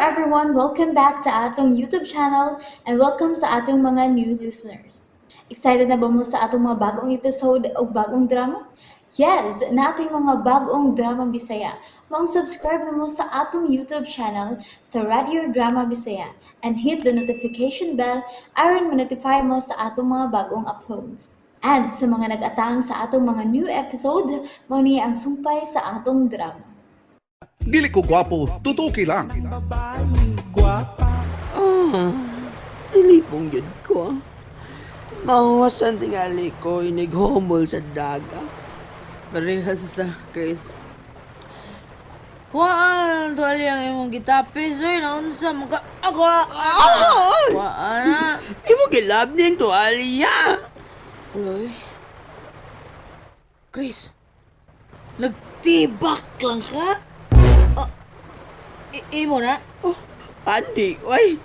Everyone! Welcome back to atong YouTube channel and welcome sa atong mga new listeners. Excited na ba mo sa atong mga bagong episode o bagong drama? Yes, naa tay mga bagong drama Bisaya. Maong subscribe na mo sa atong YouTube channel sa Radio Drama Bisaya and hit the notification bell aron ma-notify mo sa atong mga bagong uploads. And sa mga nag-atang sa atong mga new episode, mao ni ang sumpay sa atong drama. Dili ko gwapo, tutuki lang. Ah, nilipong yun ko. Mahuwasan tingali ko, inighumol sa daga. Parehas ta, Chris. Kuhaan tuwali ang imong gitapis, oy, naunsa man ka. Ako, Ah! kuhaan na. Imo gilab niyang tuwalya. Uy. Chris, nagtibak lang ka? Oh, imo na? Oh, Andi, oy.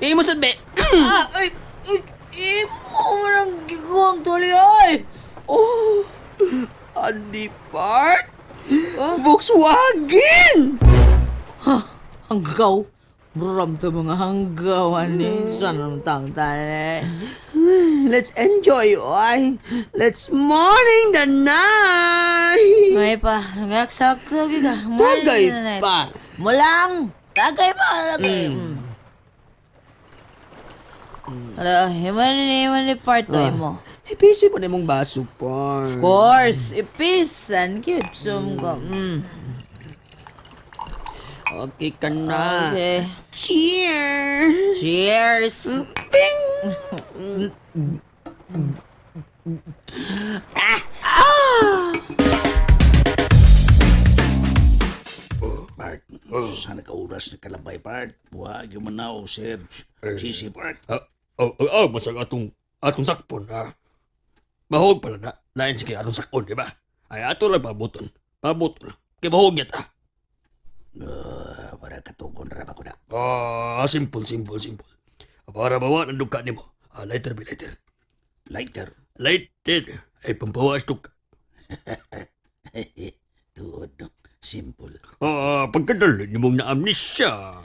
Imo sad be. Ah, ay, ay, imo mo nang giguang tuwali, oy! Oh, Andi part. Volkswagen! Hanggaw. Buram to mga hanggaw, ani. Sana ang tang tani. Let's enjoy, oy. Let's morning the night. May pa, ngaksakto giga. Tagay pa. Mulang! Tagay pa! Tagay. Ala, himan ni himan ni part to mo. Ipisi mo na imong baso, par. Of course, ipisan cute sum ko. Okay ka na. Okay. Cheers! Cheers. Ping! Bart, sana ka oras na kalabay, Bart. Wa, yung manaw, sir. Sisi, Bart. Ah, oh, masag atong sakpon ha. Mahog pala na. Lain sige atong sakpon, di ba? Ay ato lang pabuton. Pabuton. Kay mahog niya ta. Wala katugon ra ba ko na. Ah, simple, simple, simple. Para bawa ng duka nimo. Ah, lighter be lighter. Lighter. Lighter. Ay pampawa sa duka. Tuod, no? Simple. Ah, pagkadali nimong na amnesia.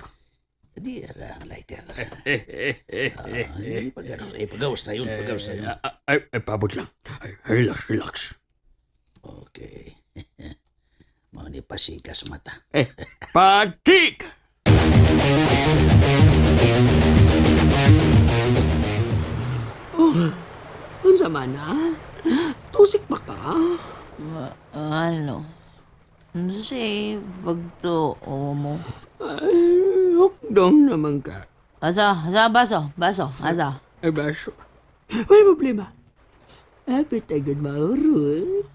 Di ara ang lighter. Eh, eh, eh, eh. Ah, eh, pag, eh, pagawas na yun, pagawas na yun. Ah, ay, ay, pabot lang. Ay, relax, relax. Okay. Mao ni pasikas mata. Eh, patik! Unsa man ah? Tusik ba ka? Ano? Kasi pagtuo mo. Ay, hukdong naman ka. Asa, asa, baso, baso, asa. Ay, baso. Wala problema. Happy tayo maurot.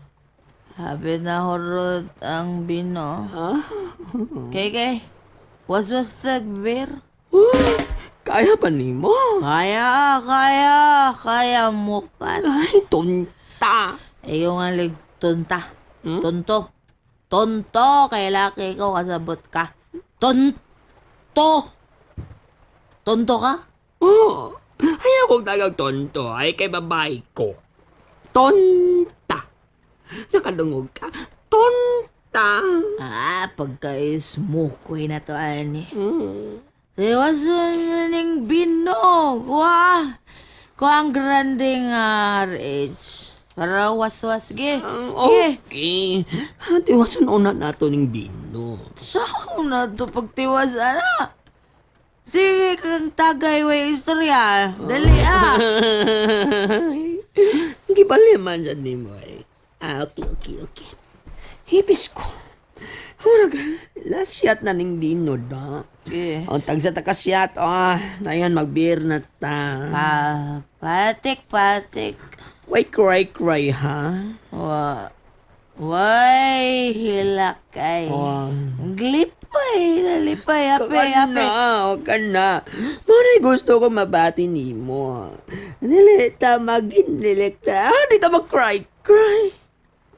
Happy na hurot ang bino. Kay kay, waswas tagbir. Oh, kaya pa nimo? Kaya, kaya, kaya mukat. Ay, tunta. Ikaw nga ligtunta. Tonto. Tonto kay laki ko kasabot ka. Tonto. Tonto ka? Oh, ayaw kong tagang tonto. Ay, kay babae ko. Tonta. Nakadungog ka. Tonta. Ah, pagka-smoke na to, ani. Tiwasan na ning bino. Kuha. Kuha ang grande nga RH. Para waswas, ge. Ge. Okay. Tiwasan una nato ning bino. Saan na to pagtiwas, ana? Sige kang tagay, way istorya. Dali, ah. Gibali man sa nimo eh. Ah, okay. Hipis ko. Murag, last shot na ning bino da. Ge. Ang tagsa ta ka shot, ah, nayon magbeer na ta. Pa, patik, patik. Why cry cry ha? Wa, way, hilakay. Oh. Glipay, dalipay, ape, Ka ape. na, ka na. Maray gusto ko mabati nimo. Dili ta maginlilik ta. Ah, di ta mag-cry cry.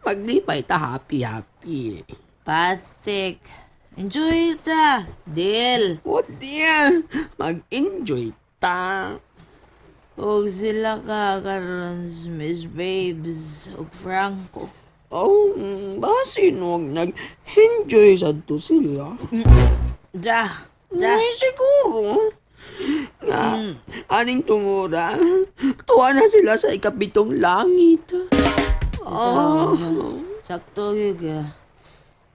Maglipay ta happy happy. Patik. Enjoy ta. Deal. O dear, mag-enjoy ta. Og sila ka karon Miss Babes ug Franco. Oh, basin wag nag-enjoy sa to sila. Da. ta. Ay, siguro. Nga, aning tungura, tuwa na sila sa ikapitong langit. Oh. Sakto gyud ka.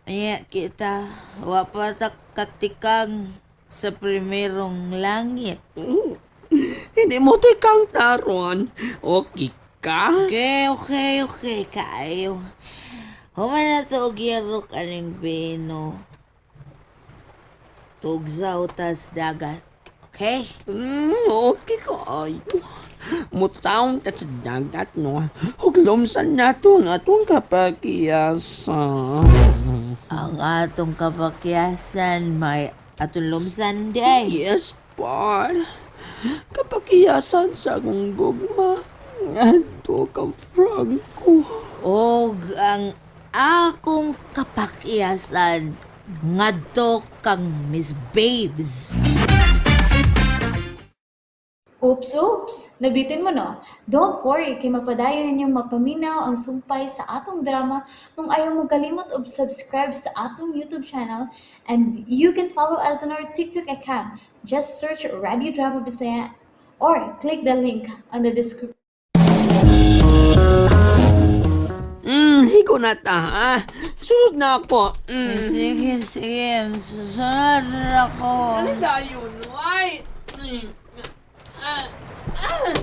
Anya kita, wa pa ta katikang sa primerong langit. Hindi mo tikang taron. Okay ka? Okay, okay, okay, kaayo. Human na to og yarok aning bino. Tugsaw tas dagat. Okay? Okay kaayo. Mutawang ta sa dagat, no? Huglomsan na to ang atong kapakiyasan. Ang atong kapakyasan may atong lumsan di ay. Yes, par. Kapakiyasan sa akong gugma. Ngadto ka, Franco. Og ang akong kapakyasan ngadto kang Miss Babes. Oops, oops! Nabitin mo no? Don't worry, kay mapadayon ninyong mapaminaw ang sumpay sa atong drama kung ayaw mo kalimot og subscribe sa atong YouTube channel, and you can follow us on our TikTok account. Just search Radio Drama Bisaya or click the link on the description. Higo na ta, ha? Sunod na ako. Sige, sige. Susunod na ako. Dayon, ay!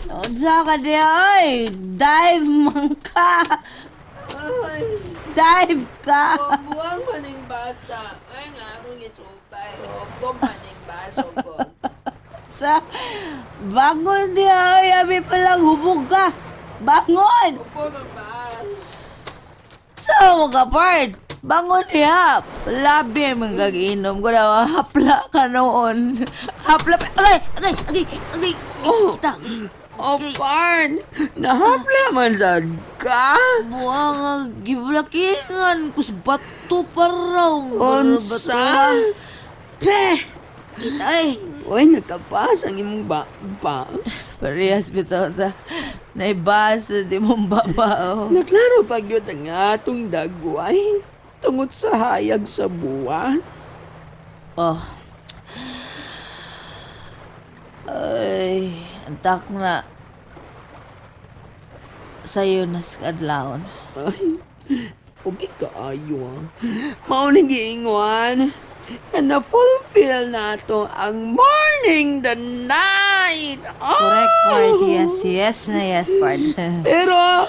Unsa ka di ay? Dive man ka. Ay, Dive ka. buwang maning basa. Ay, nga akong isupay. Hobong maning baso ko. Sa bangon di ay, abi palang hubog ka. Bangon! Opo, mabas. Sa mo ka part. Bangon diha. Labi man kag inom ko na hapla ka noon. Hapla. Agay, agay, agay, agay. Oh. Kita. Oh, parn! Nahapla man sad ka? Buang ang giblakingan kus bato paraw. Unsa? Tre. Kita ay. Uy, nagkapas ang imong ba? Ba? Parehas bitaw ta. Naibasa di mong babao. Naglaro pa gyud ang atong dagway tungod sa hayag sa buwan. Oh. Ay, antak na. Sa'yo na sa kadlawon. Ay, okay kaayo ah. Mao ni giingon na na-fulfill nato ang morning the night. Oh! Correct part, yes. Yes na yes part. Pero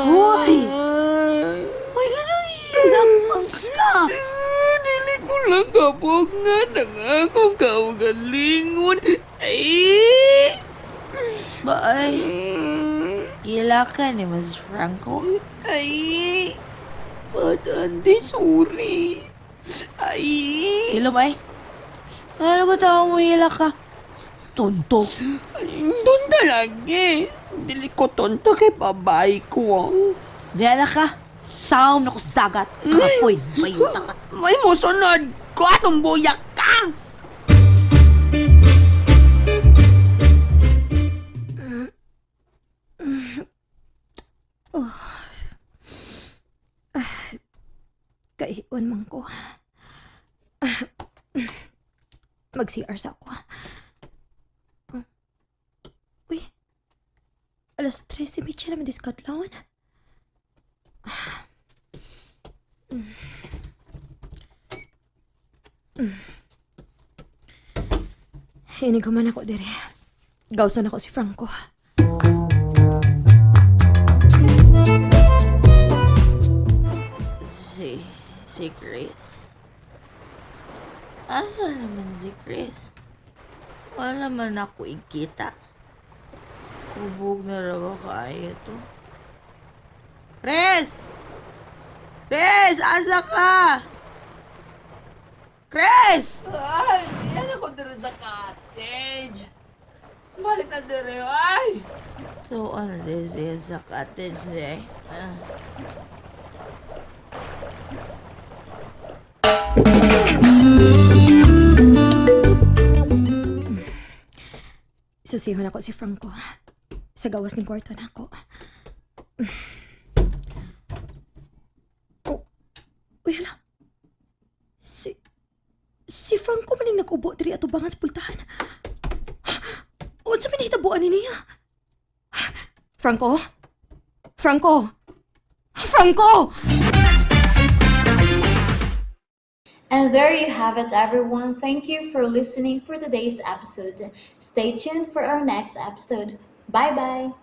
Hoy! Uy, ganun hilak ka. Dili ko lang kapog nga ng akong kaugalingon. Ay! Ba ay, gila ka ni Mas Franco. Ay! Patandi, sorry. Ay! Hilom ay. Ano ko tao mo hila ka? Tonto. Doon talaga eh. Dili ko tonto kay babae ko. Ah. Diyan na ka. Saom na ko sa dagat. Kapoy, bayuta ka. May musunod ko atong buyak ka! Kaiwan man ko. Mag-CR sa ako. Uy, 3:30 naman diskadlawan. Hinig man ako dire. Gawson ako si Franco. Si Chris. Asa naman si Chris? Wala man ako ikita. Hubog na raw kaya to. Chris! Chris! Asa ka? Chris! Ay, yan ako dire sa cottage. Balik na dire, ay! So, ano this is sa cottage eh. Ah. Susihon ako si Franco. Sa gawas ng kwarto na ako. Oh, uy, hala. Si Franco man ang nag-ubo diri atubangan sa pultahan. Unsa man nahitabuan ni niya? Franco? Franco? Franco! And there you have it, everyone. Thank you for listening for today's episode. Stay tuned for our next episode. Bye bye.